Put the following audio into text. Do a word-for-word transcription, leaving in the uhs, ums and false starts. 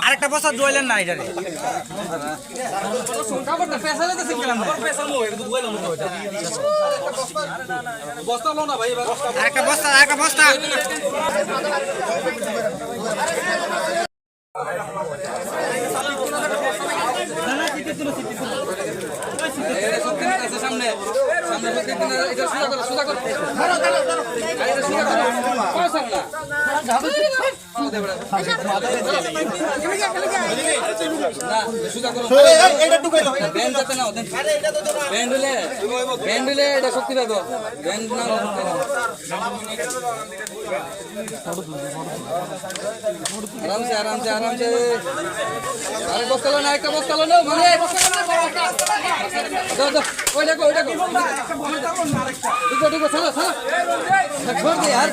আরেকটা বস্তা দুয়াইলেন না এটারে। আরেকটা বস্তা, আরেকটা বস্তা। সামনে, সামনে, এটা সোজা করো, সোজা করো। এটা সোজা করো। না, সোজা করো। ব্যান্ড যাতে না, ওদের ব্যান্ড হলে, ব্যান্ড হলে এটা শক্তি পাইব। ব্যান্ড না হলে শক্তি পাইব। আরামসে, আরামসে, আরামসে। আরে বস্তা লো না, একটা বস্তা লো না, মানে। যাও, যাও, ওই দেখো, ওই দেখো। ঢুকো, ঢুকো, চলো, চলো। ছোড় দে, यार।